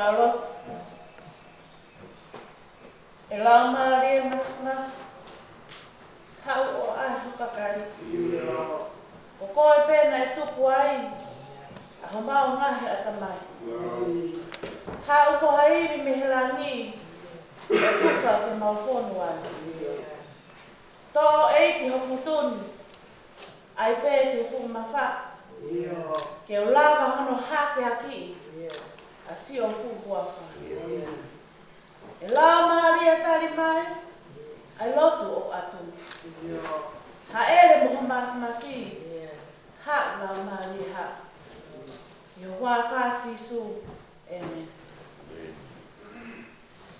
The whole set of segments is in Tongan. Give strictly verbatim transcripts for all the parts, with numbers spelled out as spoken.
Tau lotu. ʻE Laumālie Māfimafi, haʻu ʻo ʻaʻahi ho kakai. Ko koe pē naʻe tuku ai ʻa homau ngaahi ʻatamai. Haʻu mo ha ivi mei he langi, ʻo tufa ke mau fonu ai. Toʻo ʻEiki ho kutu ni, ʻai pē ki he fuʻu mafaʻu. Ke u lava hono hakeakiʻi ʻa siʻo fuʻu huafa. ʻE Laumālie, tali mai ʻa e lotu ʻoku ʻatu. Hāʻele mo ho māfimafi. Haʻu Laumālie, haʻu. ʻI ho huafa Sīsū. ʻĒmeni.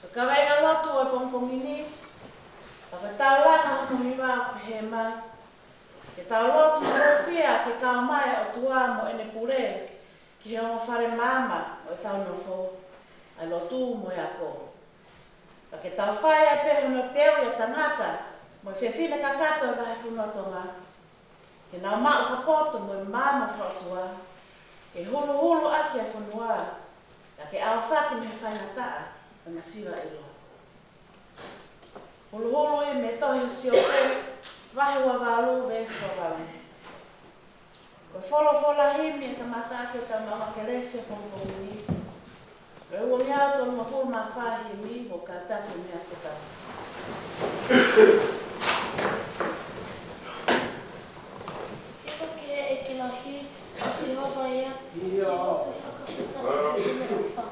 Ko e kaveinga lotu ʻo e pongipongi ni, fakataulanga hono hiva ʻoku pehē mai: Ke tau lotu mo hūfia ke kau mai ʻa e ʻOtua mo ʻene pule ki he ongo fale maama ʻo ʻetau nofo, ʻa e lotu mo e ako. Ka ke tau fai ai pē hono teu ʻa e tangata mo e fefine kakato ʻo e Vahefonua Tonga, ke nau maʻu ha poto mo e maama fakaʻotua, ke huluhulu ʻaki ʻa e fonua, ka ke ʻaofaki mei he faingataʻa ʻo e masiva ʻiloa. Huluhuluʻi mei he tohi ʻa Siope, vahe ua valu, veesi ua valu. Ko e folofola himi ʻe kamata ʻaki ʻetau maʻu kelesi ʻo e pongipongi ni. Ko e ua ngeau tolungofulu mā fā himi, ʻo kātaki mei he kotau. Hifo ki he ʻEiki lahi, ko Sihova ia, hifo ko e fakafetaʻi ki heʻene ʻofa.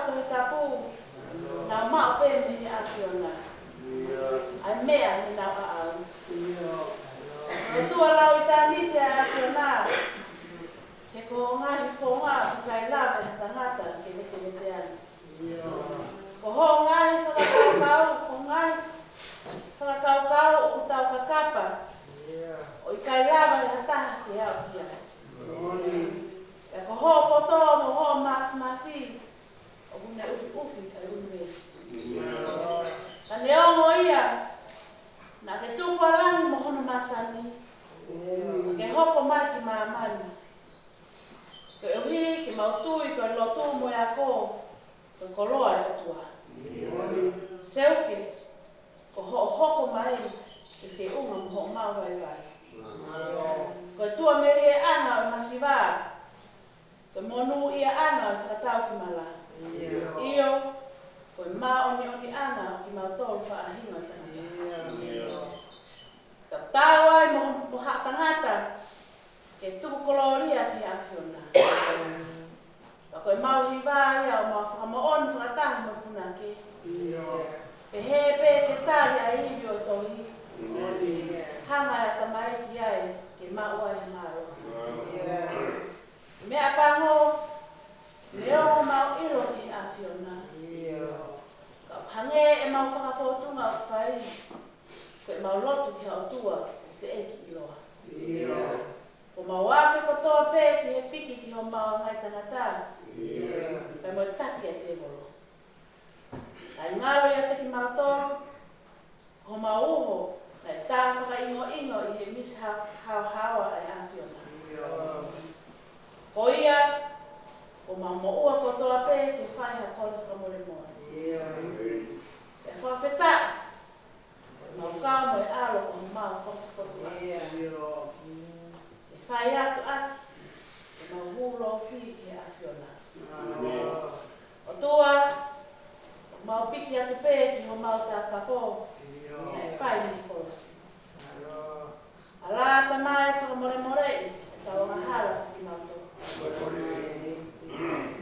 Tohi Tapu, naʻa nau maʻu pē mei he ʻAfiona ʻa e meʻa ne nau ʻaʻau. Ko e ʻOtua lauitāniti ʻa e ʻAfiona, he ko hoʻo ngaahi founga ʻoku ʻikai lava ʻe ha tangata ke veteveteange. Ko hoʻo ngaahi fakakaukau, ko hoʻo ngaahi fakakaukau ʻoku taukakapa, ʻoku ʻikai lava ʻe ha taha ke aʻu ki ai. Pea ko hoʻo poto mo hoʻo māfimafi ʻoku ne ʻufiʻufi ʻa e ʻunivēsi. Ka neongo ia, naʻa ke tuku ʻa langi mo hono masani, ke hoko mai ki māmani. Koeʻuhi ke mau tui ko e lotu mo e ako, ko e koloa ʻo e ʻOtua. Seuke, ko hoʻo hoko mai ke feʻunga mo hoʻomau vaivai. Ko e tuʻamelieʻanga ʻo e masiva, ko e monūʻiaʻanga ʻo e fakatau ki mala. ʻIo, ko e māʻoniʻoniʻanga ʻo kimautolu faʻahinga ʻo e tangata. Ka tau ai mo, mo ha tangata ke tuku kolōlia ki he ʻAfiona. Ka ko ʻemau hiva ia ʻo mau fakamoʻoni fakataha mo e punake. Pehē pē ke tali ʻa e ivi ʻo e tohi. Hanga ʻe he ʻatamai ki ai ke maʻu ai e mālohi. Meʻapango, neongo ʻemau ʻilo ki he ʻAfiona, ka hangē ʻemau fakafōtunga ʻoku fai, ko ʻemau lotu ki he ʻOtua ʻoku teʻeki ʻiloa. Ko ʻemau afe kotoa pē ki he piki ki homau ngaahi tangata, pea mo e taki ʻa e tēvolo. Kae ngalo ʻiate kimautolu, homau uho, naʻe tā fakaʻingoʻingo ʻi he misi ha-, haohaoa ʻa e ʻAfiona. Ko ia, ko ʻemau moʻua kotoa pē ke fai ha kole fakamolemole. Pea fakafetaʻi, ko ʻemau kau mo e ʻAlo ko homau Fakapotopoto. Ke fai atu ʻaki ʻemau hū lofi ki he ʻAfiona. ʻOtua, mau piki atu pē ki homau takapo, naʻe fai mei he kolosi. ʻAlā, Tamai, fakamolemoleʻi ʻetau angahala kiate kimautolu.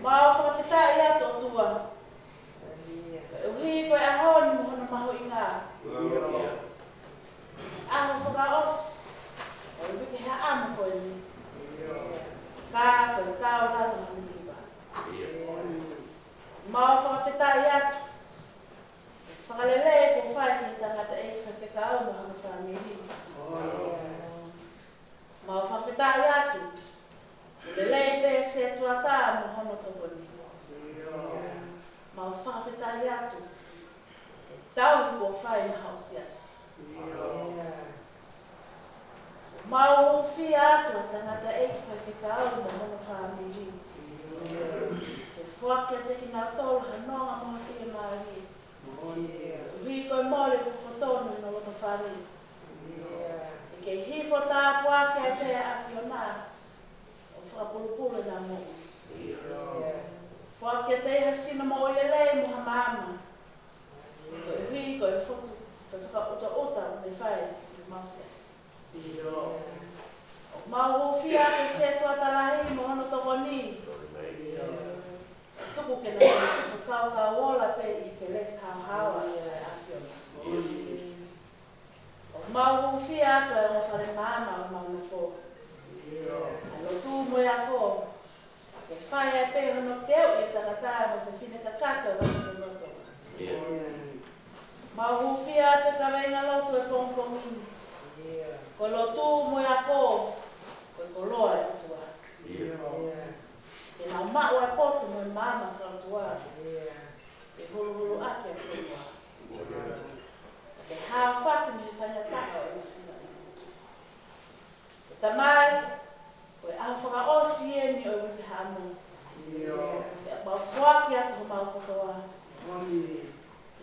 Mau fakafetaʻi atu, ʻOtua, koeʻuhi ko e ʻaho ni mo hono mahuʻinga. ʻAho fakaʻosi ʻo e uike haʻamo ko eni. Ka ko e taulanga hono hiva. Mau fakafetaʻi atu. Fakalelei kuo fai ki he tangataʻeiki faifekau mo hono fāmili. Mau fakafetaʻi atu. Kuo lelei pē Setuata mo hono tokoni. Mau fakafetaʻi atu. He tauhi kuo fai maʻa hoʻo siasi. Mau hūfia atu ʻa e tangataʻeiki faifekau mo hono fāmili. Ke foaki kiate kinautolu ha nonga mo ha fiemālie. Koeʻuhi ko e mole kuo tonu ʻenau loto fale. Ke kei hifo tāpuaki ai pē ʻa e ʻAfiona ʻo fakapulupulu ʻenau moʻui. Foaki kiate ia ha sino moʻui lelei mo ha maama. Koeʻuhi ko e fotu, ko e fakaʻutaʻuta ʻoku ne fai ki homau siasi. ʻOku mau hūfia atu ki he Setuata lahi mo hono tokoni. Tuku ke na tuku kaukau ola pē ʻi he kelesi haohaoa ʻa e ʻAfiona. ʻOku mau hūfia atu ʻa e ongo fale maama ʻo homau nofo. ʻA e lotu mo e ako, ke fai ai pē hono teuʻi ʻo e tangata mo e fefine kakato ʻo e lotu. Mau hūfia atu e kaveinga lotu ʻo e pongipongi ni. Ko e lotu mo e ako, ko e koloa ʻo e ʻOtua. Ke nau maʻu ʻa e poto mo e maama fakaʻotua. Ke huluhulu ʻaki ʻa e fonua. Ke haofaki mei he faingataʻa ʻo e masiva. Tamai, ko e ʻaho fakaʻosi eni ʻo e uike haʻamo. Pea mau foaki atu homau kotoa.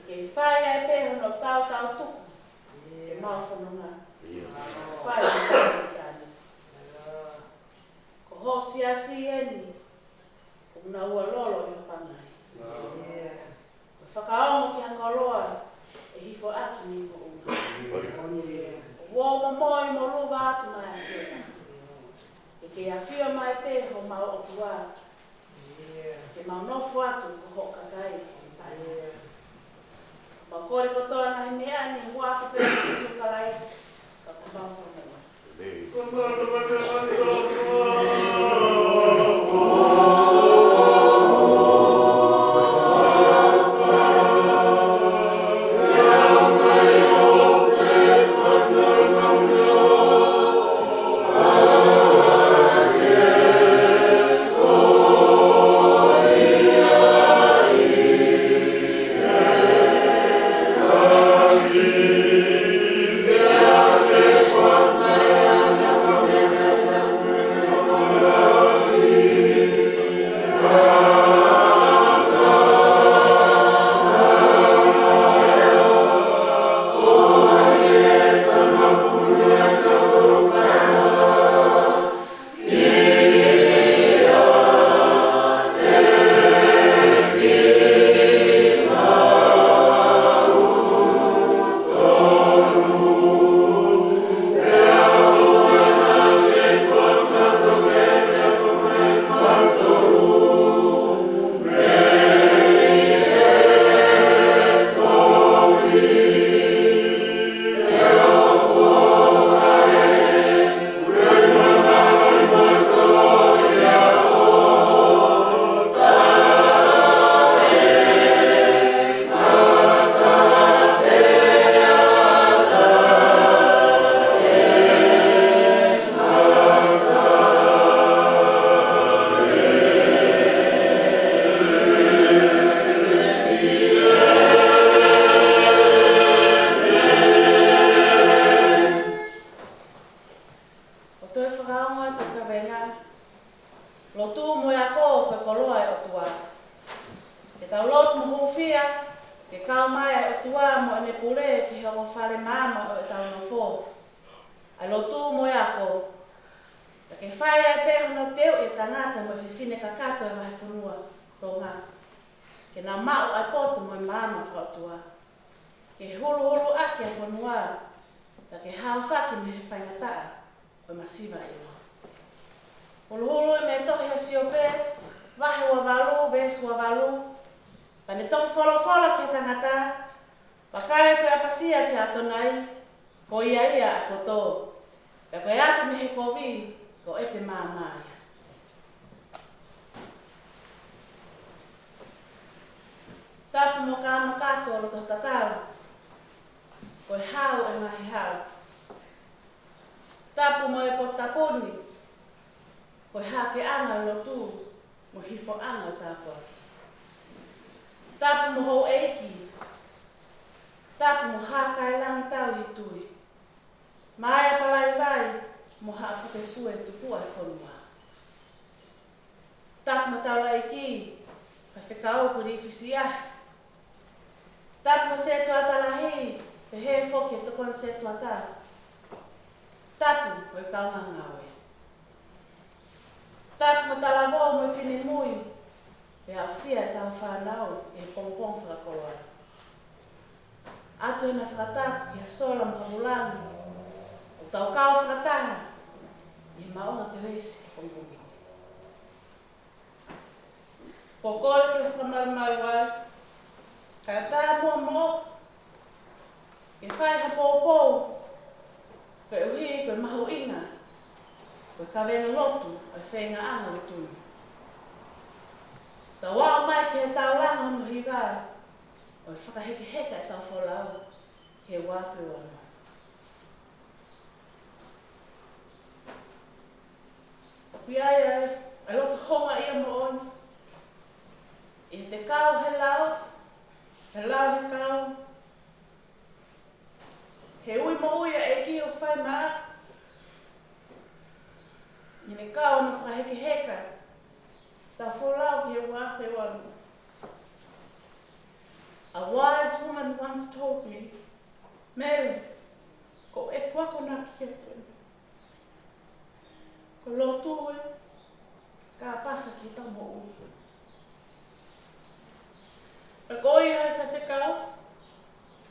Ke fai ai pē hono tautau tuku ʻemau fononga. Fai ʻi he tau tani. Ko hoʻo siasi eni, ʻoku na ua lolo ʻi ho pangai. Ko e fakaongo ki ha koloa ʻe hifo ʻaki mei moʻunga. Kuo momoi mo luva atu mai ʻa e ʻAfiona. Ke ke ʻafio mai pē homau ʻOtua. Ke mau nofo atu Ko hoʻo kakai, ʻe taʻe. Mau kole kotoa ngaahi meʻa ni ʻi he huafa pē ʻo Sīsū Kalaisi, ka ko homau Fakamoʻui. ʻO toe fakaongo atu e kaveinga, Lotu mo e Ako ko e Koloa ʻo e ʻOtua. Ke tau lotu mo hūfia, ke kau mai ʻa e ʻOtua mo ʻene pule ki he ongo fale maama ʻo ʻetau nofo, ʻa e lotu mo e ako. Ka ke fai ai pē hono teuʻi e tangata mo e fefine kakato ʻo e vahefonua Tonga, ke nau maʻu ʻa e poto mo e maama fakaʻotua. Ke huluhulu ʻaki ʻa e fonua, ka ke haofaki mei he faingataʻa ʻo e masiva ʻiloa. Huluhulu ia mei he tohi ʻa Siope, vahe ua valu, veesi ua valu, ka ne toki folofola ki he tangata, Vakai, ko e ʻapasia ki he ʻAtonai, ko ia ia ʻa e poto. Pea ko e afe mei he kovi, ko ʻete maama ia. Tapu mo e kānokato loto tatau, ko e hau ʻo e ngaahi hau. Tapu mo e potu tapu ni, ko e hakeʻanga ʻo e lotu mo e hifoʻanga ʻo e tāpuaki. Tapu mo houʻeiki, tapu mo Hakaelangi Tauitui, Maea Palaivai mo Haʻa Pukefue Tupuʻa ʻo e fonua. Tapu mo e taulaʻeiki, Faifekau Kulifi Siahi. Tapu mo e setuata lahi, pehē foki e tokoni setuata. Tapu mo e kaungā ngāue. Tapu mo e talavou mo e finemui, pea aʻusia ʻetau fānau ʻi he pongipongi fakakoloa. ʻOatu ʻena fakatapu kia Sola mo Havulangi, ʻo tau kau fakataha ʻi he maʻunga kelesi he pongipongi ni. Ko e kole ke u fakamalumalu ai, kae ʻatā muʻa moʻoku ke fai ha poupou, koeʻuhi ko e mahuʻinga ko e kavenga lotu ʻo e feingaʻanga lotu ni. Tau aʻu mai ki he taulanga hono hiva ʻo e fakahekeheka ʻetau folau ki he ua afe ua noa. ʻOku ʻi ai ʻa e loto houngaʻia moʻoni ʻi heʻete kau he lao, he lao he kau, he ui moʻui ʻa e ʻEiki ʻoku fai maʻa, ʻi heʻene kau hono fakahekeheka ʻetau folau ki he ua afe ua noa. A wise woman once told me, Mele, ko ʻeku akonaki atu eni. Ko e lotu ē, kāpasa ki heʻetau moʻui. Pea ko ia ʻe Faifekau,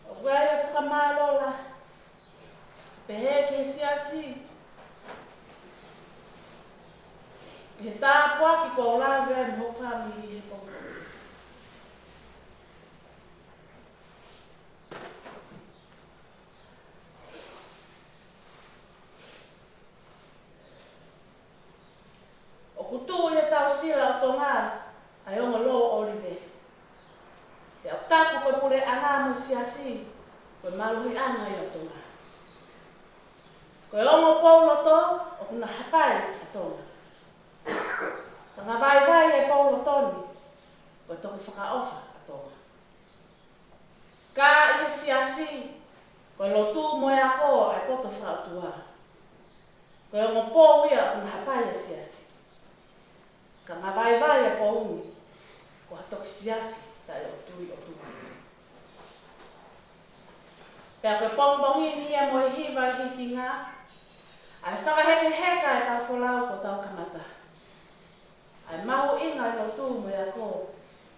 ʻoku ʻi ai ʻa e fakamālō lahi, pehē ki he siasi, he tāpuaki kuo u lave ai mo hoku fāmili he pongipongi. mo e siasi, ko e mālohiʻanga ia ʻo Tonga. Ko e ongo pou loto ʻoku na hapai ʻa Tonga. Ka ngavaivai e pou loto ni, ko e toki fakaʻofa ʻa Tonga. Ka ʻi he siasi, ko e lotu mo e ako ʻa e poto fakaʻotua. Ko e ongo pou ia ʻoku na hapai e siasi. Ka ngavaivai e pou ni, ko ha toki siasi taʻeʻotuiʻotua. Pea ko e pongipongi ni ia mo e hiva ʻi he hikinga, ʻa e fakahekeheka ʻetau folau kuo tau kamata. ʻA e mahuʻinga ʻo e lotu mo e ako,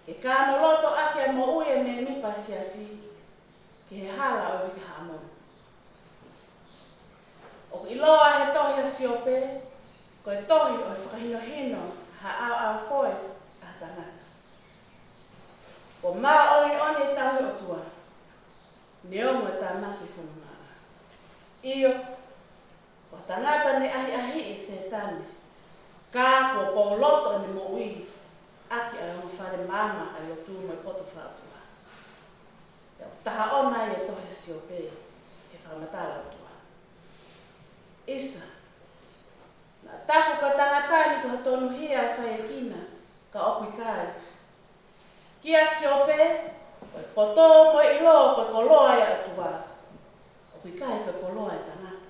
ke kānoloto ʻaki ʻa e moʻui ʻa e mēmipa siasi, ki he hala ʻo e uike Haʻamotu. ʻOku ʻiloa he tohi ʻa Siope, ko e tohi ʻo e fakahinohino ha ʻaoʻaofoʻi ʻa ha tangata. Kuo māʻoniʻoni e tauhi ʻo e ʻOtua, neongo e tāmaki fonongaʻanga. ʻIo, ko e tangata ne ʻahiʻahiʻi ʻe Sētane, ka kuo pou loto ʻene moʻui ʻaki ʻa e ongo fale maama ʻa e lotu mo e poto fakaʻotua. Pea ʻoku taha ʻona ia e tohi ʻa Siope he fakamatala ʻa e ʻOtua. ʻIsa, naʻa taku ko e tangata ni ko ha tonuhia ʻo faiʻakina, ka ʻoku ʻikai. Kia Siope, ko e poto mo e ʻilo ko e koloa ia ʻo e ʻOtua, ʻoku ʻikai ko e koloa ʻa e tangata.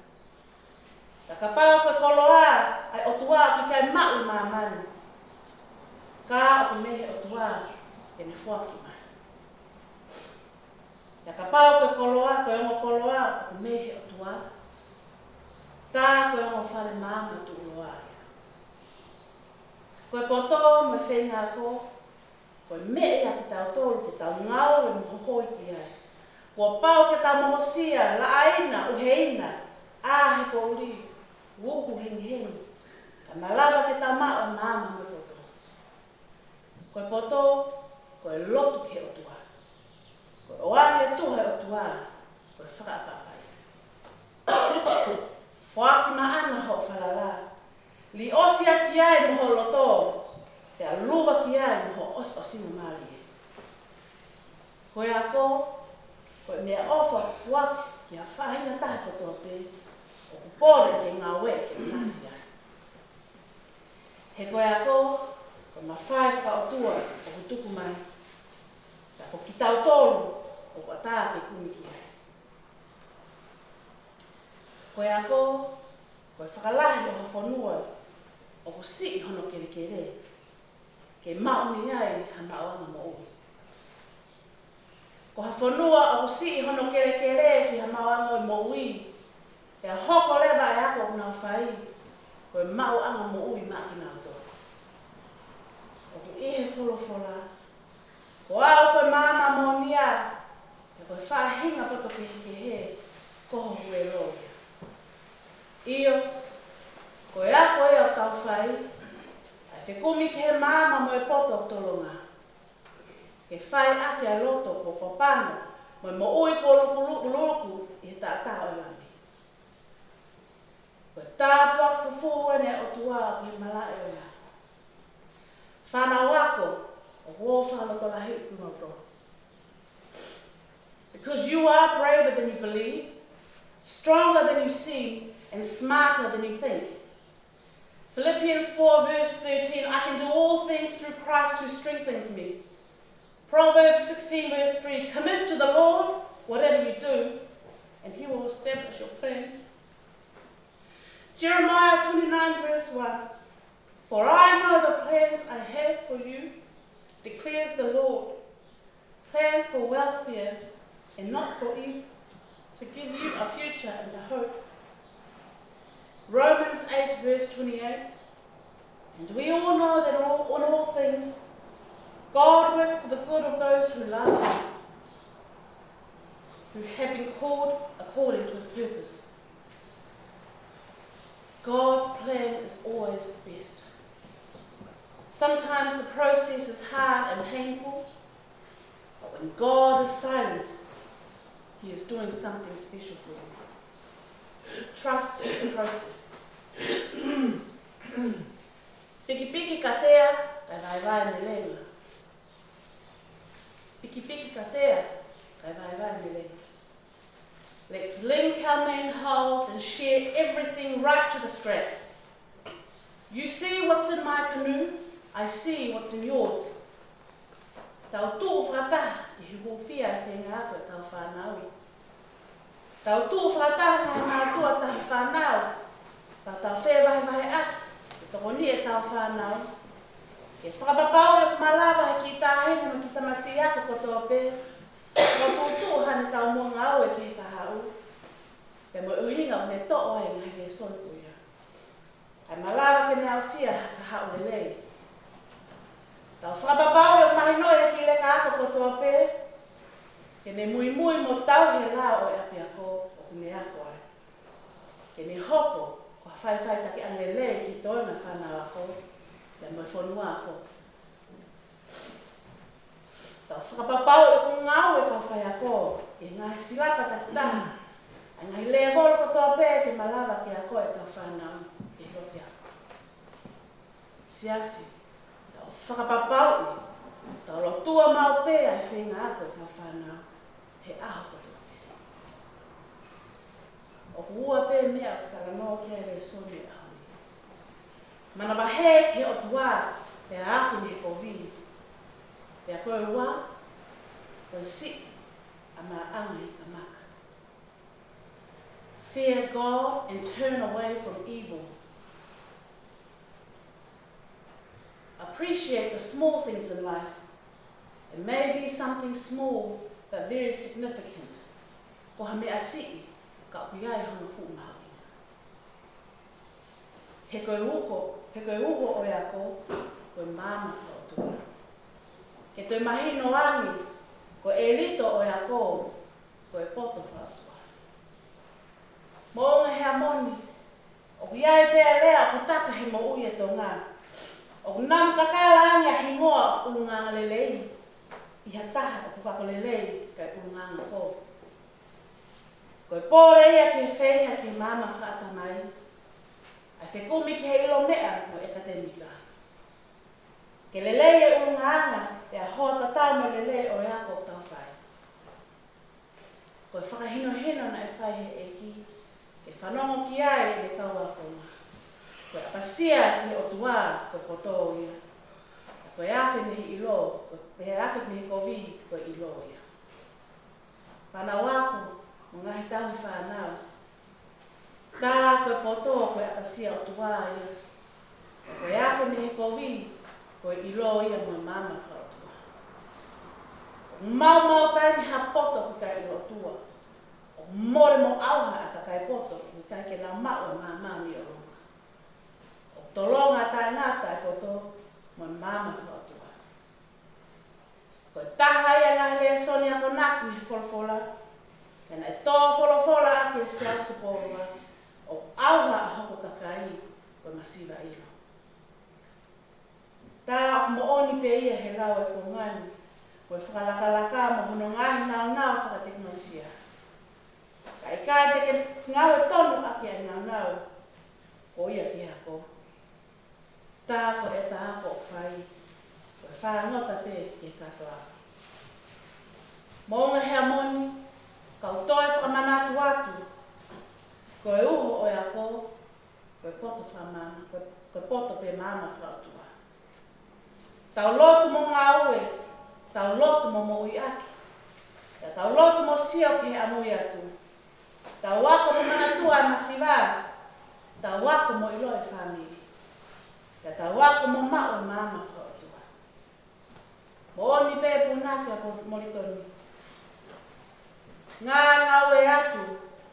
Ka kapau ko e koloa ʻa e ʻOtua ʻoku ʻikai maʻu ʻi māmani, ka ʻoku mei he ʻOtua ke ne foaki mai. Ka kapau ko e koloa, ko e ongo koloa ʻoku mei he ʻOtua, tā ko e ongo fale maama tuʻuloa ia. Ko e poto mo e feinga ako, ko e meʻa ia kiate kitautolu ke tau ngāue mo hohoi ki ai. Kuo pau ke tau momosia, laʻaina, ʻuheina, ʻā he poʻuli, uhu hengihengi, ka malava ke tau maʻu e maama mo e poto. Ko e poto, ko e lotu ki he ʻOtua. Ko e ʻoange tuha ʻa e ʻOtua, ko e fakaʻapaʻapa ia. Foaki maʻana hoʻo falala, liʻosi ʻaki ai mo ho loto, pea luva ki ai mo ho ʻosiʻosingamālie. Ko e ako, ko e meʻaʻofa foaki ki ha faʻahinga taha kotoa pē ʻoku pole ke ngāue ke ʻinasi ai. He ko e ako, ko e mafai fakaʻotua ʻoku tuku mai, ka ko kitautolu ʻoku ʻatā ke kumi ki ai. Ko e ako, ko e fakalahi ʻo ha fonua ʻoku siʻi hono kelekele, ke maʻu mei ai ha maʻuʻanga moʻui. Ko ha fonua ʻoku siʻi hono kelekele ki ha maʻuʻanga moʻui, pea hoko leva e ako ʻoku nau fai ko e maʻuʻanga moʻui maʻa kinautolu. ʻOku ʻi he folofola, ko au ko e maama moʻonia, pea ko e faʻahinga poto kehekehe ko ho huelo ia. ʻIo, ko e ako ia ʻoku tau fai, ʻa e fekumi ki he maama mo e poto ʻoku tolonga, ke fai ʻaki ʻa e loto kuo papano mo e moʻui kuo lukulukuluku ʻi he taʻataʻa ʻo e Lami. Ko e tāpuaki fufū eni ʻa e ʻOtua ʻoku ʻi he malaʻe ʻo e ako. Fānau ako, ʻoku ou fakalotolahiʻi kimoutolu. Because you are braver than you believe, stronger than you seem, and smarter than you think. Philippians four verse thirteen, "I can do all things through Christ who strengthens me." Proverbs sixteen verse three, "Commit to the Lord whatever you do, and he will establish your plans." Jeremiah twenty-nine verse one, "For I know the plans I have for you, declares the Lord, plans for welfare and not for evil, to give you a future and a hope." Romans eight verse twenty-eight, "And we all know that all, in all things, God works for the good of those who love him, who have been called according to his purpose." God's plan is always the best. Sometimes the process is hard and painful, but when God is silent, he is doing something special for you. Trust the process. Pikipiki katea, kae vaevae melenga. Pikipiki katea, Kae vaevae mei lelei. Let's link our manholes and share everything right to the scraps. You see what's in my canoe, I see what's in yours. Tau tuʻu fakataha ʻi he hūfia e feinga ako ʻetau fānau. Tau tuʻu fakataha ngaahi mātuʻa tahi fānau. Tau tau fevahevaheʻaki e tokoni ʻetau fānau. Ke fakapapauʻi ʻoku malava he kiʻi taʻahine mo e kiʻi tamasiʻi ako kotoa pē ʻo tuʻutuʻu haʻane taumuʻa ngāue ki he kahaʻu, pea mo e ʻuhinga ʻoku ne toʻo ai e ngaahi lēsoni ko ia, kae malava ke ne aʻusia ha kahaʻu lelei. Tau fakapapauʻi ʻoku mahinoʻi e kiʻi leka ako kotoa pē ke ne muimui mo tauhi e lao ʻo e ʻapiako ʻoku ne ako ai, ke ne hoko ko ha faʻifaʻitakiʻanga lelei ki he toenga fānau ako pea mo e fonua foki. Tau fakapapauʻi ʻoku ngāue e kau faiako ʻi he ngaahi silapa takitaha ʻa e ngaahi lēvolo kotoa pē ke malava ke ako ʻetau fānau ʻi he loki ako. Siasi, tau fakapapauʻi ʻoku tau lotua maʻu pē ʻa e feinga ako ʻetau fānau he ʻaho kotoa pē. ʻOku ua pē meʻa ʻoku talanoa ki ai e lēsoni ʻo e ʻaho ni. Manavahē ki he ʻOtua pea afe mei he kovi. Pea ko e ua, ko e siʻi ʻa māʻanga ʻi he kamaka. Fear God and turn away from evil. Appreciate the small things in life. It may be something small but very significant. Ko ha meʻa siʻi ka ʻoku ʻi ai hono fuʻu mahuʻinga. He ko e uho, he ko e uho ʻo e ako ko e maama fakaʻotua. Ke toe mahino ange, ko e ʻelito ʻo e ako ko e poto fakaʻotua. Moʻunga Heamoni, ʻoku ʻi ai pē ʻa e lea ʻoku taka he moʻui ʻa Tonga. ʻOku namu kakala ange ʻa e hingoa ʻulungaanga lelei ʻi ha taha ʻoku ako lelei kae ʻulungaanga kovi. Ko e pole ia ki he feinga ki he maama fakaʻatamai, ʻa e fekumi ki he ʻilo meʻa mo e ʻekatēmika. Ke lelei e ʻulungaanga pea hoa tatau mo e lelei ʻo e ako ʻoku tau fai. Ko e fakahinohino naʻe fai he ʻEiki ke fanongo ki ai ʻene kau ākonga. Ko e ʻapasia ki he ʻOtua ko e poto ia. Ko e afe mei he ʻilo, ko e afe mei he kovi ko e ʻilo ia. Fānau ako mo e ngaahi tauhi fānau. Tā ko e poto ko e ʻapasia ʻOtua ia. Ko e afe mei he kovi ko e ʻilo ia mo e maama fakaʻotua. ʻOku maumau taimi ha poto ʻoku ʻikai ʻilo ʻOtua. ʻOku mole mo ʻauha ʻa e kakai poto ʻoku ʻikai ke nau maʻu e maama mei ʻolunga. ʻOku tolonga taʻengata e poto mo e maama fakaʻotua. Ko e taha ia e ngaahi lēsoni akonaki mei he folofola, pea naʻe tō folofola ʻaki ʻe Siaosi Tupou ua, ʻoku ʻauha ʻa hoku kakai ko e masiva ʻilo. Tā ʻoku moʻoni pē ia he lau ʻo e konga ni, ko e fakalakalaka mo hono ngaahi naunau fakatekinolosia. Ka ʻikai te ke ngāue tonu ʻaki ʻa e naunau ko ia ki he ako. Tā ko e ʻeta ako ʻoku fai ko e fāngota pē ki he kātoanga. Moʻunga Heamoni, kau toe fakamanatu atu, ko e uho ʻo e ako ko e poto fakamaama, ko e, ko e poto pē maama fakaʻotua. Tau lotu mo ngāue, tau lotu mo moʻui ʻaki, pea tau lotu mo sio ki he ʻamui atu. Tau ako mo manatua e masiva, tau ako mo ʻilo e fāmili, pea tau ako mo maʻu e maama fakaʻotua. Moʻoni pē punake ʻa Molitoni. Ngāue atu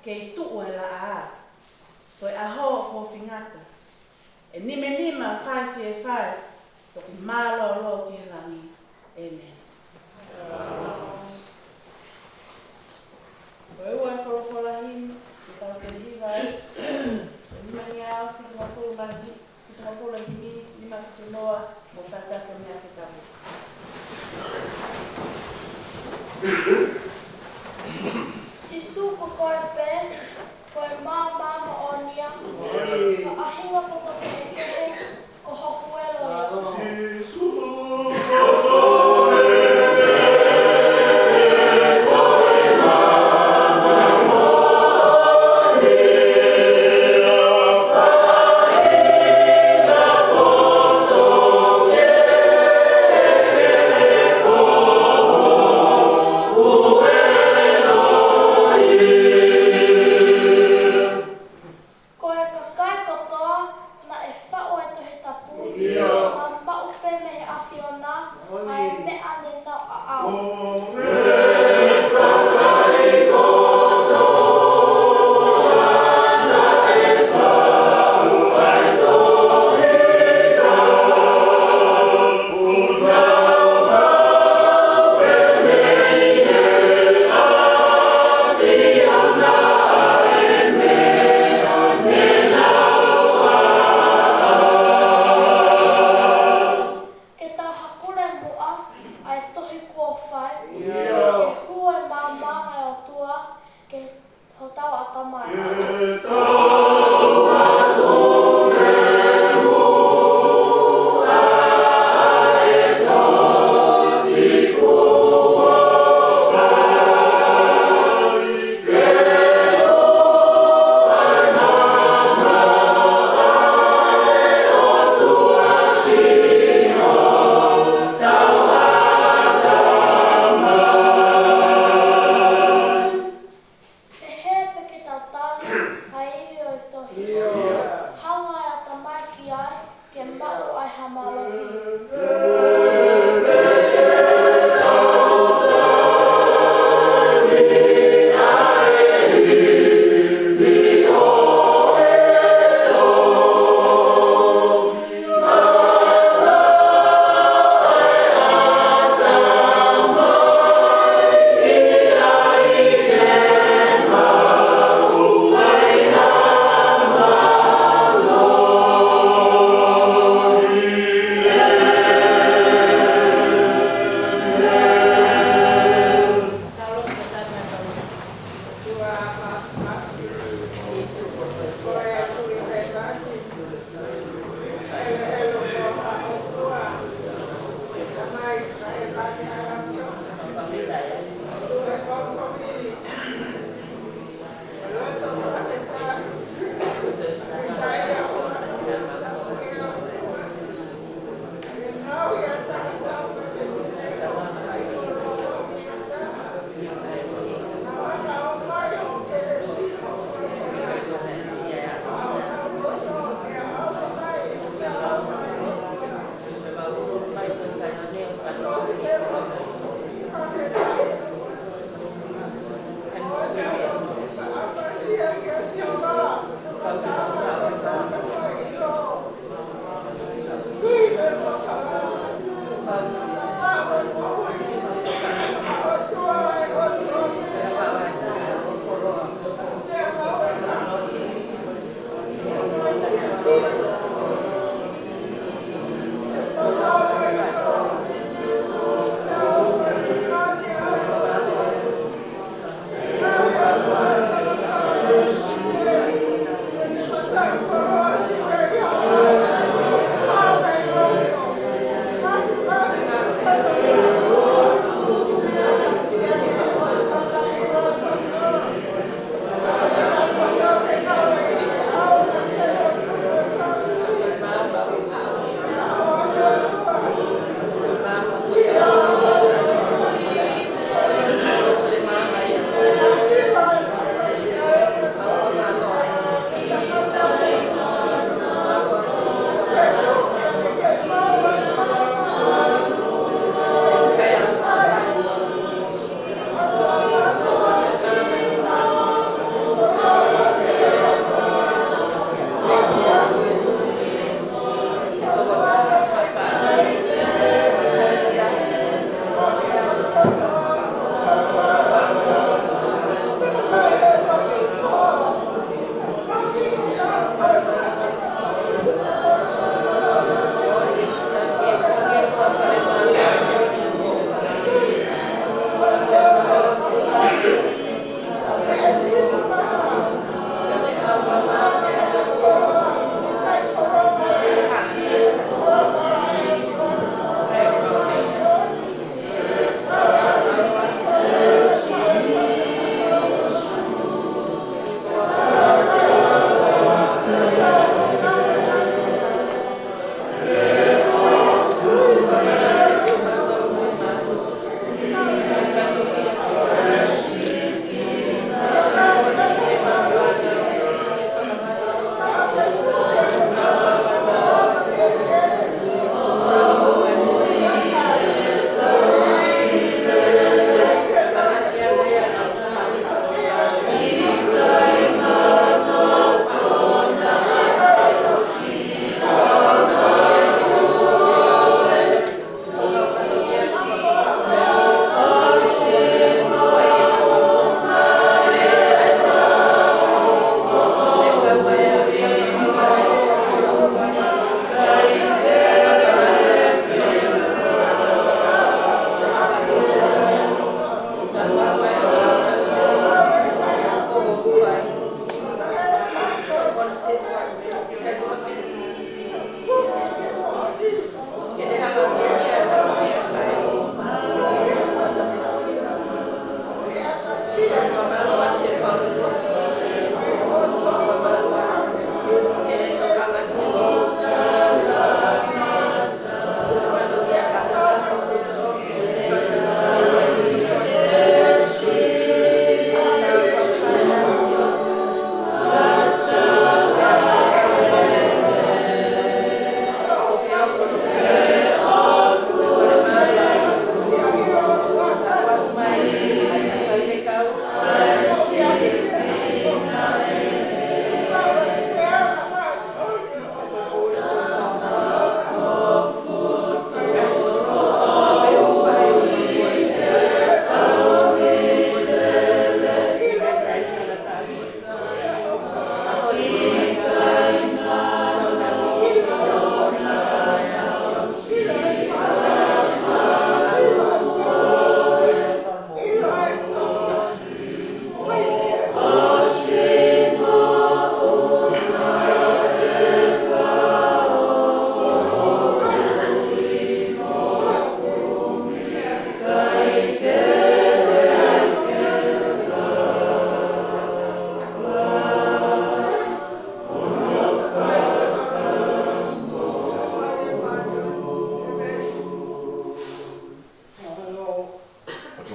kei tuʻu e laʻā, ko e ʻaho ʻoku ofi ngata. ʻE nimenima fai fie fai, toki mālōlō ki he langi. ʻĒmeni. Ko e ua e folofola himi, ʻoku tau kei hiva ai, ʻe nima ngeau fitu mā fitu mā himi, fitu mā fitu himi, nima fitu noa, mo tata ko mea ke tapu. Sīsū ko koe pē, ko e maama moʻoni ia, ʻa e ʻuhinga poto kehekehe, ko hoku ʻelo ia. Sīsū ko koe pē, ko e ʻAo. Ke tau hakule muʻa ʻa e tohi kuo fai.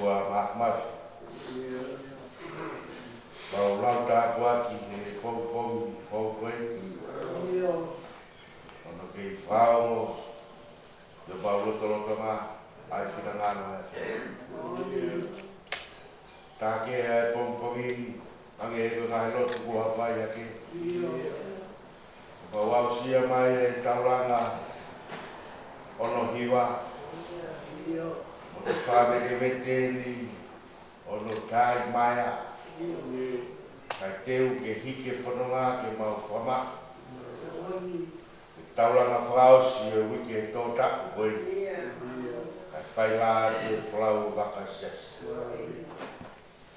ʻOtua Māfimafi. Mau lau tāpuaki he pongipongi foʻou ko eni. ʻOku kei fakaongo ʻi homau lotolotonga ʻa e finangalo ʻa e ʻAfiona. Tākē ʻa e pongipongi ni, hangē ko e ngaahi lotu kuo hapai hake. Mau aʻusia mai e taulanga hono hiva. Mo e fakamekemekeʻi hono taimaea. Kae teu ke hiki e fononga ke mau fakamaʻu e taulanga fakaʻosi ʻo e uike tōtaʻu ko eni. Kae fai lā atu e folau ʻo e vaka siasi.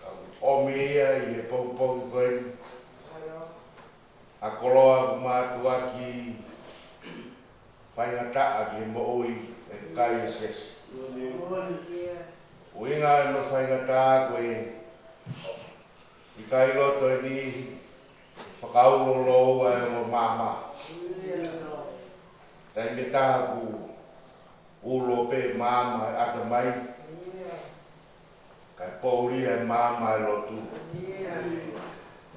Kau ʻomi ia ʻi he pongipongi ko eni ʻa e koloa ʻoku mātuʻaki faingataʻa ki he moʻui ʻa e kakai ʻo e siasi. ʻUhinga hono faingataʻa ko e ʻikai loto e niʻihi ke fakaulo loua e ongo maama. Taimi ʻe taha ʻoku ulo pē maama e ʻatamai, kae poʻuli e maama e lotu.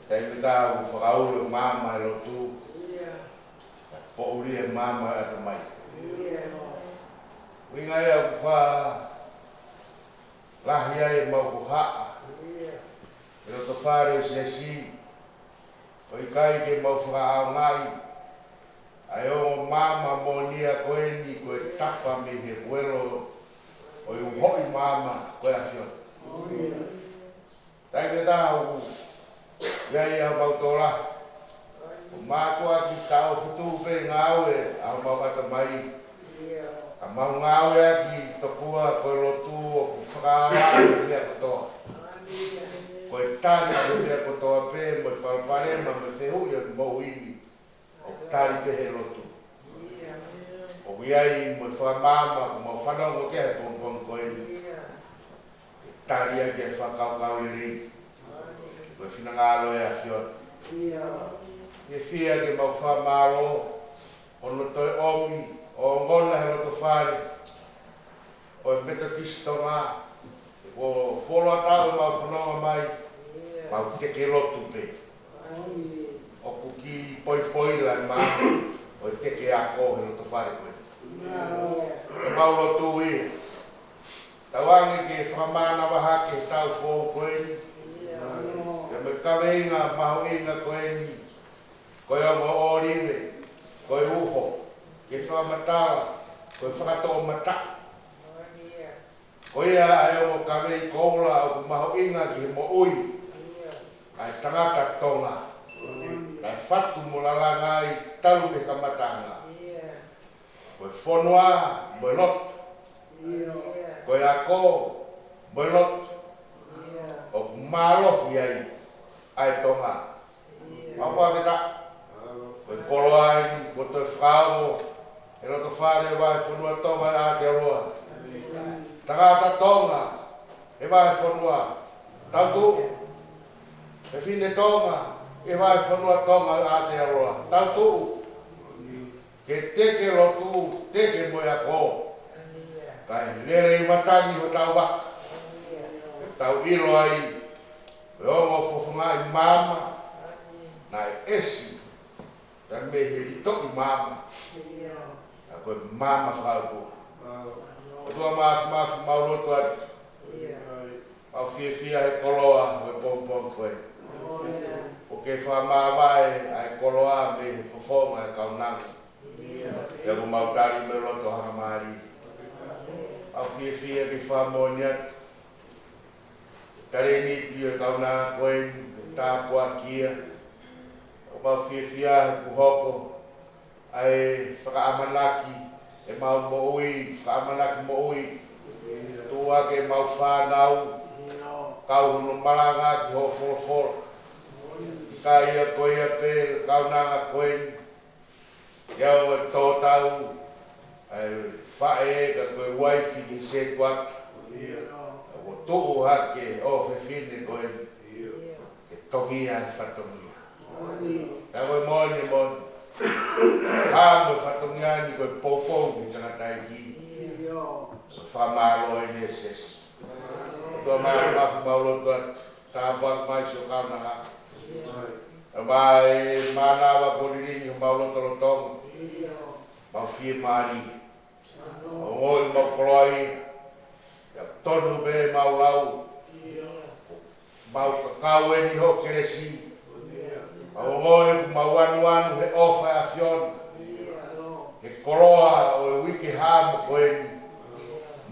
Taimi ʻe taha ʻoku fakaulo e maama e lotu, kae poʻuli e maama e ʻatamai. ʻUhinga ia ʻoku faʻa lahi ai ʻemau hohaʻa he loto fale ʻo e siasi, ʻo ʻikai ke mau fakaʻaongaʻi ʻa e ongo maama moʻonia ko eni ko e tapa mei he huelo ʻo e uhoʻi maama ko e ʻAfiona. Taimi ʻe taha ʻoku ʻi ai ʻemau tō lahi, ʻoku mātuʻaki taʻofi tuʻu pē ngāue ʻa homau ʻatamai, ka mau ngāueʻaki tokua ko e lotu ʻoku fakaava e meʻa kotoa. Ko e tali ʻo e meʻa kotoa pē, mo e palopalema, mo e fehuʻi ʻo e moʻui ni, ʻoku tali pē he lotu. ʻOku ʻi ai mo e fakamaama ʻoku mau fanongo ki ai he pongipongi ko eni, ke tali ʻaki e fakakaukau lelei, ko e finangalo ʻo e ʻAfiona. Fiefia ke mau fakamālō hono toe ʻomi ʻo ongona he loto fale ʻo e Metotisi Tonga, he kuo fuoloa taʻu ʻemau fononga mai, mau teke lotu pē. ʻOku kiʻi poipoi leva e maama ʻo e teke ako he loto fale ko eni. ʻOku mau lotu ia, tauange ke fakamānava hake he taʻu foʻou ko eni, pea mo e kaveinga mahuʻinga ko eni, ko e ongo ʻōlive, ko e uho, ke fakamatala ko e fakatoʻomataʻu. Ko ia ʻa e ongo kavei koula ʻoku mahuʻinga ki he moʻui ʻa e tangata Tonga, kae fatu mo lalanga ai talu mei he kamataʻanga. Ko e fonua mo e lotu, ko e ako mo e lotu, ʻoku mālohi ai ʻa e Tonga. Mau fakafetaʻi. Ko e koloa eni kuo toe fakaongo he loto fale ʻo e Vahefonua Tonga ʻi Aotearoa. Tangata Tonga ʻi he vahefonua, tau tuʻu. Fefine Tonga ʻi he Vahefonua Tonga ʻi Aotearoa, tau tuʻu. Ke teke lotu, teke mo e ako, kae lelei matangi hotau vaka. Ke tau ʻilo ai ʻa e ongo fofongaʻi maama naʻe ʻesi mei he litoʻi maama, ʻa ia ko e maama fakaʻotua. ʻOtua Māfimafi, mau lotu atu, mau fiefia he koloa ʻo e pongipongi ko eni. ʻOku ke fakamāvae ʻa e koloa mei he fofonga ʻo e kaunanga. Pea ʻoku mau tali mo e loto hangamālie. Mau fiefia ke fakamoʻoni atu e talēniti ʻo e kaunanga ko eni, ke tāpuakiʻi ia. ʻOku mau fiefia he kuo hoko ʻa e fakaʻamanaki ʻemau moʻui, fakaʻamanaki moʻui, tuʻu hake ʻemau fānau, kau hono malangaʻaki hoʻo folofola. Ka ʻi ai ko ia pē kaunanga ko eni, ʻi ai ʻa e tōtau ʻa e faʻē ka ko e uaifi ki he sētuata. Kuo tuʻu hake ʻa e ʻofefine ko eni ke tongi ʻa e fatongia. Ka ko e moʻoni, moʻoni, ʻa e fatongia ni ko e poupou ki he tangataʻeiki. Ko e fakamālō eni ʻa e siasi. Ko Māfimafi, mau lotu atu, tāpuaki mai siʻo kaunanga. ʻOmai e mānava ko e lilingi homau lotolotonga. Mau fiemālie. Ongoʻi mau koloa ia. ʻIo, tonu pē mau lau. Mau kakau eni ho kelesi. Mau ongoʻi ʻoku mau anuanu he ʻofa ʻa e ʻAfiona. He koloa ʻo e uike hamo ko eni.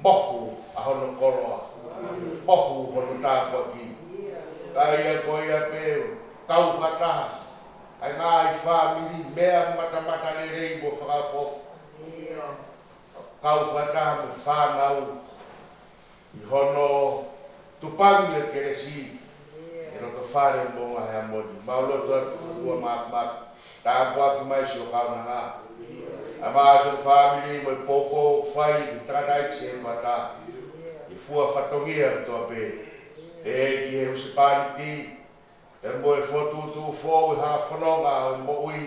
Mohu ʻa hono koloa. Mohu hono tāpuaki. Ka ia ko ia pē, kau fakataha ʻa e ngaahi fāmili, meʻa matamatalelei mo fakafoki. Kau fakataha mo e fānau ʻi hono tupangi ʻo e kelesi ʻi he loto fale mo e ngaahi amoni. Mau lotu atu, ʻOtua Māfimafi, tāpuaki mai siʻo kaunanga. ʻA e maʻa siʻo fāmili mo e poupou fai ʻi he tangataʻeiki Sēpata. ʻI he fua fatongia kotoa pē. ʻEiki, he husepāniti, pea mo e fokotuʻutuʻu foʻou ʻi he fononga ʻo e moʻui,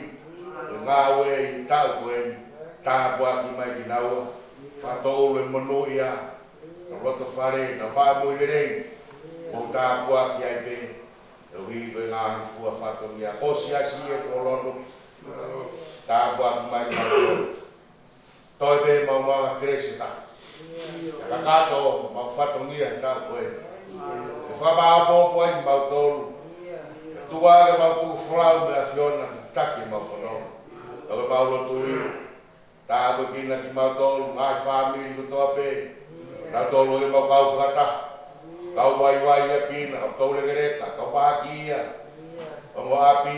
ʻo e ngāue ʻi he taʻu ko eni, tāpuaki mai kinaua, fakatōʻulu e monūʻia, ʻa e loto fale, ʻa e moʻui lelei, ʻo tāpuaki ai pē, ʻoku ʻi ai e ngaahi fua fatongia, ko e siasi ʻi Kolono, tāpuaki mai kinaua. Toe pē mau maʻu ha kelesi ʻe taha. Kakato mau fatongia he taʻu ko eni. ʻE fakamāʻopoʻopo ai kimautolu. ʻE tuku ā ke mau tuku folau mei he ʻAfiona, taki mau fononga. Toe mau lotu ia. Tāpuekina kimautolu, ngaahi fāmili kotoa pē. Nautolu ʻoku mau kau fakataha. Kau vaivai ia pina, kau toulekeleka, kau mahaki ia. Ongo ʻapi.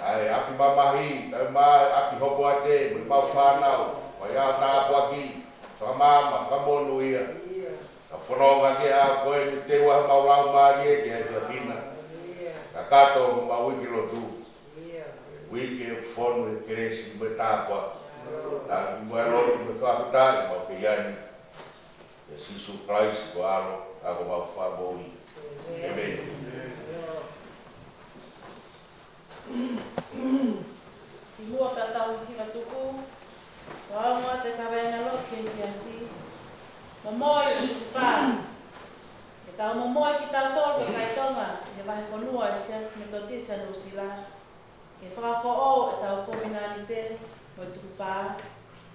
ʻA e ʻapi mamahi, kae ʻumaʻā e ʻapi hopoate, mo e mau fānau, ʻoku ʻi ai ha tāpuaki, fakamaama, fakamonūʻia. Ka fononga ke a koe ni te ua mau lau mālie ke ai fafina. Kakato mau uike lotu. Uike ʻoku fonu he kelesi mo e tāpuaki. Ka mo e lotu mo e fakafetaʻi mau fai eni. ʻIa Sīsū Kalaisi ko e ʻAlo, ʻa ia ko homau Fakamoʻui. ʻĒmeni. Kimuʻa pea tau hiva tuku, ʻoku ou ʻoatu e kaveinga lotu ki he efiafi. Momoi ʻo e tukupā. Ke tau momoi kitautolu kakai Tonga ʻi he vahefonua ʻo e Siasi Metotisi ʻa Nuʻusila. Ke fakafoʻou ʻetau kovinānite mo e tukupā,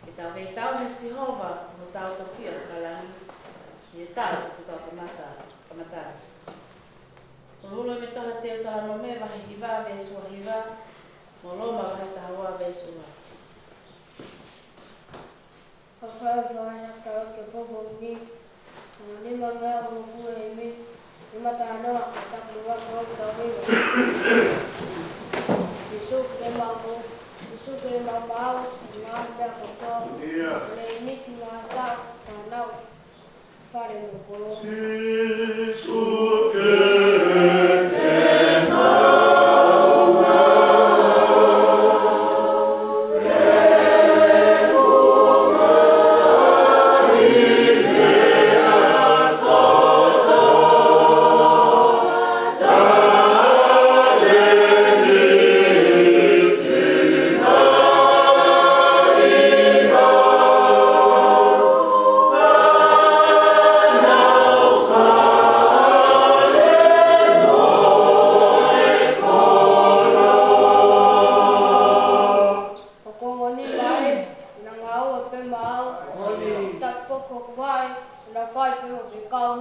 ke tau kei tauhi ʻe Sihova ʻa hotau tofiʻa fakalangi, ʻi he taʻu kuo tau kamata, kamata. Huluhulu mei he tohi ʻa Teutalonome vahe hiva veesi ua hiva, mo Loma vahe taha ua veesi ua. Ka fai fai na tala ke popo ni, mo ni manga mo fue mi, ni matano a kata kua kau tau iwa. Sīsū ke mau mo, Sīsū ke mau mau, ma mea koto, le ni ki ma ta, ta nau, fale mo kolo. Sīsū ke ke mau Ko e moʻoni mai, na ngāue pē maʻau, ta poko vai, na fai pē mo fekau.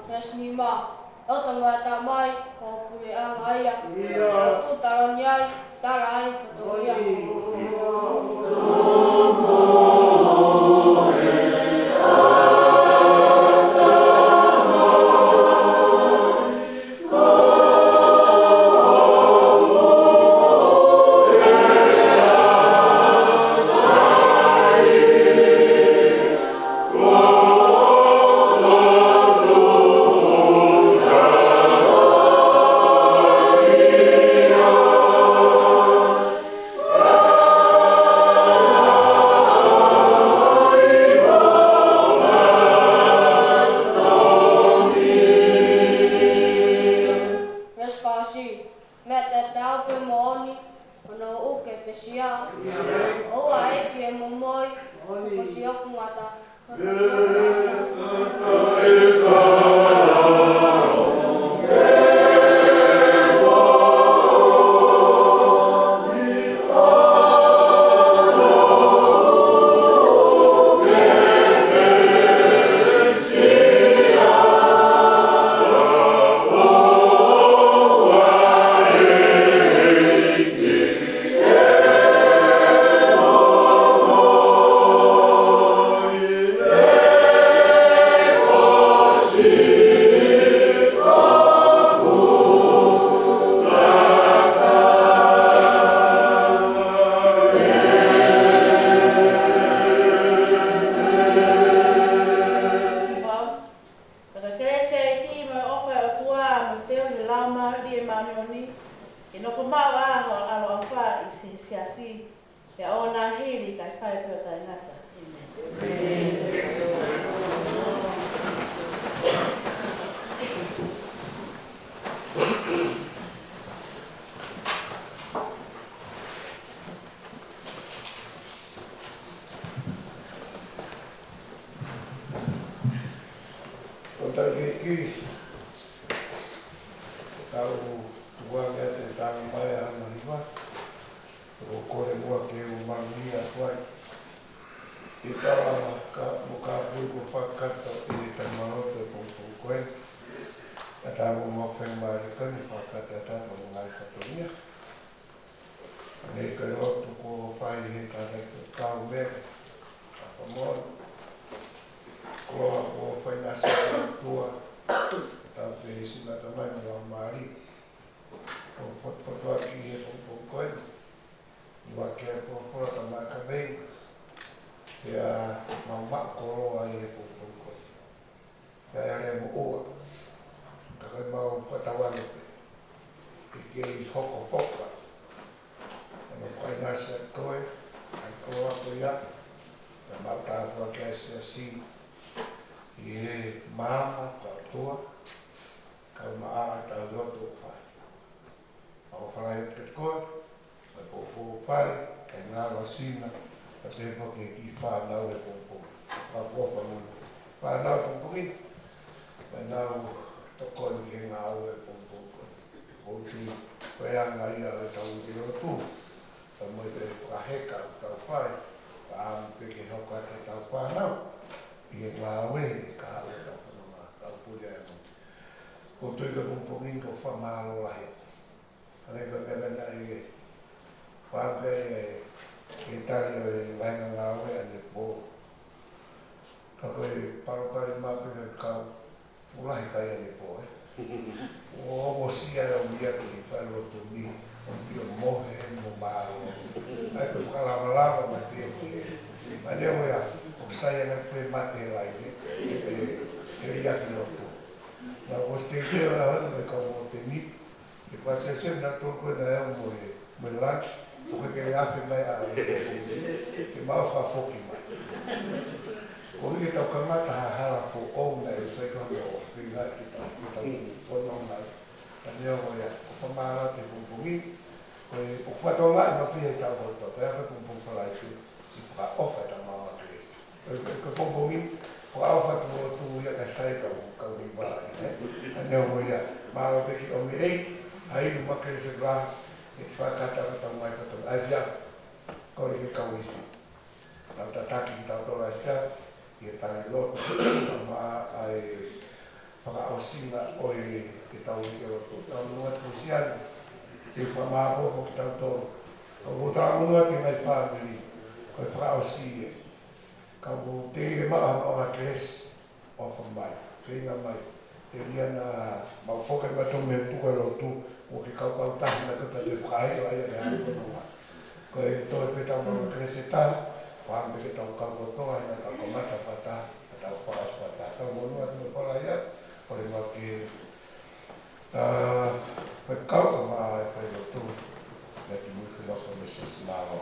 Veesi nima, ʻOtua mo e Tamai, ko e puleʻanga ia. ʻIo. ʻOku tala ni ai, tala ai, fotongia. Meʻa tatau pē moʻoni, hono uke pē siʻau. ʻOua ʻe ʻeke e momoi, ko siʻoku ngata. Ka ko e kelesi ʻa e ʻEiki mo e ʻofa ʻa e ʻOtua mo e feohi ʻa e Laumālie Māʻoniʻoni, ke nofo maʻu ʻa ho ʻaloʻofa ʻi he siasi, pea ʻoua naʻa hili kae fai pē ʻo taʻengata. ʻĒmeni. Ko e taʻengata, ko e tau tukuange ʻa e tangata mai ʻa Hana Hiva, ʻoku ou kole muʻa ke u maluʻi atu ai. ʻI he tala ka mo ka pui ko fakata ʻi he taimaloto e pongipongi ko ē. ʻA e tau mo mau fai mai ko eni fakata ʻa e tau mo ngai fatongia. ʻA eni ko e lotu kuo fai he tala ko e kau mea. ʻA ka mo. Koloa kuo fai na sa tua. Tau te isi na tamai mo lau mali. ʻO potopotoʻaki he pongipongi ko ē. ʻUa ke popola ka maka vei. Pea mau maʻu koloa ʻi he pongipongi ko ē. Pea ʻe lea mo ʻoua. Ka ko e mau fakatauange pē. ʻE kei hoko hoka. ʻE mau kai nasi ʻa koe. ʻA e koloa ko ia. Pea mau tāpuaki ʻa e siasi. ʻI he maama ka tua. Kau maʻa ʻa e tau lotu ʻoku fai. ʻOku ou fai atu kiate koe, ʻa e poupou ʻoku fai, ʻa e ngāue ʻa Sina, ka te po ke ki fānau e poupou. Ka ko fānau, fānau e poupou ki, fānau tokoni ki he ngāue e poupou ko ē. ʻOku ou tui, ko e anga ia ʻo e tau uike lotu, ka mo e fakaheka ʻoku tau fai, ka ʻamu pē ke hoko atu e tau fānau, ʻi he ngāue, ʻi he kahaʻu e tau fononga, tau puli ai mo. ʻOku ou tui ko e pongipongi ni ʻoku ou fakamālō lahi. Hangē ko e meʻa naʻe fai ʻe he tali ʻo e vahenga ngāue ʻanepō. Ka ko e palopalema pē ʻa e kau, ʻoku lahi kai ʻanepō, ē. ʻOku ʻosi ʻa e ʻomi atu ʻi he fale lotu ni, ʻomi ʻo mohe mo mālō. ʻAi ko e fakalavalava mai pē ʻomi ē. ʻA eni ʻoku ʻikai, ʻoku sai ange pē mate he laine, ē, ē, ē liʻaki lotu. Naʻa ku ʻosi teuteu ʻa e hana mo e kau mōteni, ʻi he pasese naʻa tolu ko ē naʻe ʻalu mo e, mo e lunch, ʻoku ʻikai ke afe mai ʻa e, ke mau fakafoki mai. Ko e ʻikai ke tau kamata ha hala foʻou naʻe fai ko ē ʻo feinga ke tau, ke tau fononga ai. Ka neongo ia, ʻoku ou fakamālō atu he pongipongi, ko e, ʻoku fatongia ʻi mafi he tau holo tau, ko e ʻaho pongipongi Falaite, siʻi fakaʻofa ʻa e Tamai Maʻa Kelesi. Ko e, ko e pongipongi, ʻoku ou fakaʻofa atu ʻo tuʻu ia ka sai kau, kau hiva, ē? Ka neongo ia, mālō pē ki ʻomi ʻEiki, ʻa e inu maʻa Kelesi Blaha, ʻe fakatau ka tau mai ka tau, ʻa ia, ko e ke kau isi. Nau tataki kitautolu ʻa e sia, ʻi he tali lotu, ka maʻa ʻa e fakaʻosinga ʻo e, ʻetau uike lotu. Tau nunga tusiana, te fakamālō kitautolu. Ka ʻoku ou talamonū atu ki he ngaahi fāmili, ko e fakaʻosi ē. Ka ʻoku ou tui ʻe maʻu ha maʻu ha kelesi, ʻofa mai, feinga mai. Telia naʻa mau foki mai atu mei he tuku e lotu, ʻoku ke kaukau tahi mai ko e pate fakahewa ia ke hanga ʻo nonga. Ko e toe pē tau maʻu ha kelesi ʻe taha, ʻoku hanga pē ke tau kau kotoa, he naʻa tau kamata fakataha, naʻa tau fakaʻosi fakataha. Talamonū atu mo e fala ia, ʻo le mau ke, ʻa, ko e kau ka maʻa e fai lotu, naʻa ki mui ke loko me sesi mālō.